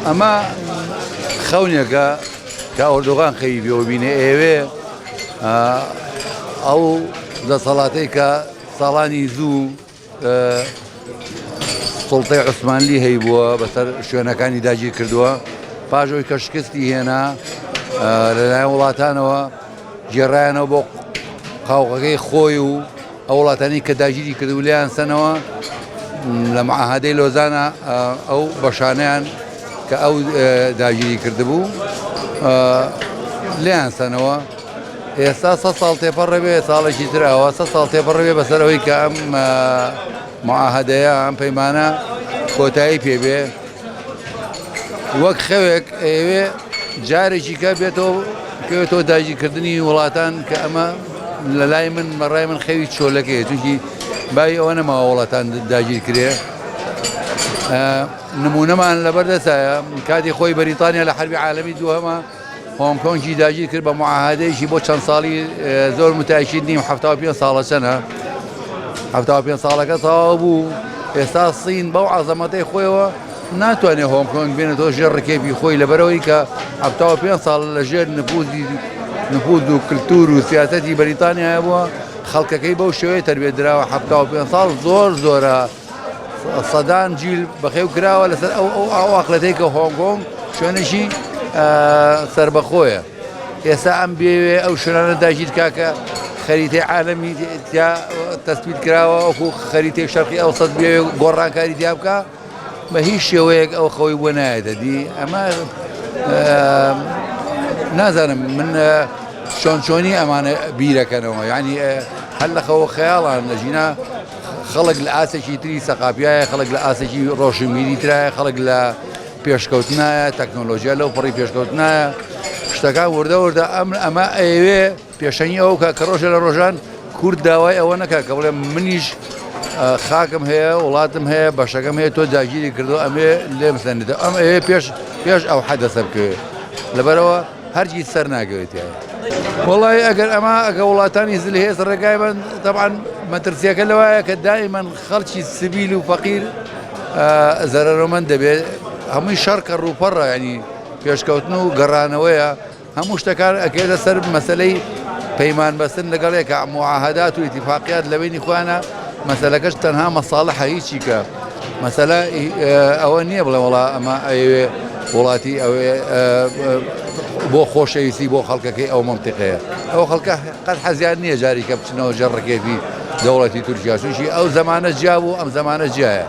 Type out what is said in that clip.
ئەمە خەونێکە کە ئۆردوغان خەوی پێوە بینێ ئەیەوێ ئەو دەسەڵاتەی کە ساڵانی زوو سوڵتەی عوسمانلی هەیبووە بەسەر شوێنەکانی داگیر کردووە پاش ئەوی کە شکستی هێنا لەلایەن وڵاتانەوە گێڕایانەوە بۆ قاوغەکەی خۆی و ئەو وڵاتانی کە داگیری کرد و لێیان سەنەوە لە معاهدەی لۆزانە ئەو بەشانیان کە ئەو داگیری کردبوو لێیان سەنەوە ئێستا سە ساڵ تێپەڕێ ساڵێکی تراوە سە ساڵ تێپەڕێ بەسەر ئەوەی کە ئەم معاهدەیە ئەم پەیمانە کۆتایی پێبێ وەک خەوێک ئەیەوێ جارێکی کە بێتەوە بکەوێتەوە داگیرکردنی وڵاتان کە ئەمە لە لای من بەڕای من خەوی چۆلەکەیە چونکی بای ئەوە نەماوە وڵاتان داگیر کرێ نمونەمان لەبەردەستایە کاتی خۆی بەریتانیا لە حربی عالمی دووهەمە هۆنگ کۆنگی داگیر کرد بە معاهدەیەکی بۆ چەند ساڵی زۆر متاکید نیم 75 ساڵە چەنە 75 ساڵەکە تەواو بوو ئێستا سین بەو عەزەمەتەی خۆیەوە ناتوانێت هۆنگ کۆنگ بێنێتەوە ژێر ڕکێفی خۆی لەبەرەوەی کە 75 ساڵ لە ژێر نفوزی نفوذ و کللتور و سیاسەتی بەریتانیا بووە خەڵکەکەی بەو شێوەیە تربیە دراوە 75 ساڵ زۆر زۆرە سەدان جیل بەخێو کراوە لەسەر ئەو ئەو ئەو ئەقلەتەی کە هۆنگ کۆنگ شوێنێکی سربەخۆیە ئێستا ئەم بێوێ ئەو شوێنانە داگیر کاکە خەریتەی عالەمی تیا تەسبیت کراوە وەکو خەریتەی شەرقی ئەو سەد بێوێ گۆڕانکاری تیا بکە بە هیچ شێوەیەک ئەو خەوی بۆ نایەتە دی ئەمە نازانم من چۆن چۆنی ئەمانە بیرەکەنەوە یعنی هەر لە خەوە خەیاڵان لەژینا خەڵک لە ئاستێکی تری سەقافیایە، خەڵک لە ئاستێکی ڕۆشنبیری ترایە، خەڵک لە پێشکەوتنایە، تەکنۆلۆژیا لەو پەڕی پێشکەوتنایە، شتەکان وردە وردە ئەم ئەمە ئەیەوێ پێشەنگی ئەوە بکات کە ڕۆژێ لە ڕۆژان کورد داوای ئەوە نەکات کە بڵێ منیش خاکم هەیە وڵاتم هەیە بەشەکەم هەیە تۆ داگیری کردو ئەمێ لێم سەندێتەوە ئەم ئەیەوێ پێش پێش ئەو حەدەسە بکەوێ لەبەرەوە هەرگیز سەر ناکەوێت تیایا. وەڵی ئەگەر ئەمە ئەگە وڵاتانی زلهێز ڕێگای بن تەبعەن مەترسیەکە لەوایە کە دائیمەن خەڵکی سبیل و فەقیر زەرەرۆمەند دەبێت هەمووی شەڕ کە ڕووپەڕە ینی پێشکەوتن و گەڕانەوەیە هەموو شتەکان ئەکەوێتە سەر مەسلەی پەیمان بەستن لەگەڵ یەکە معاهدات و ئیتیفاقیات لە بینی خۆیانە مەسەلەکەش تەنها مەساڵحە هیچی کە مەسەلە ئەوە نییە بڵێ وڵا ئەمە ئەیەوێ وڵاتی ئەوێ بۆ خۆشەویستی بۆ خەڵکەکەی ئەو منتیقەیە ئەو خەڵکە قەت حەزیان نییە جاری کە بچنەوە ژێر ڕکێفی دەوڵەتی تورکیا چونکی ئەو زەمانە جیا بوو ئەم زەمانە جیایە.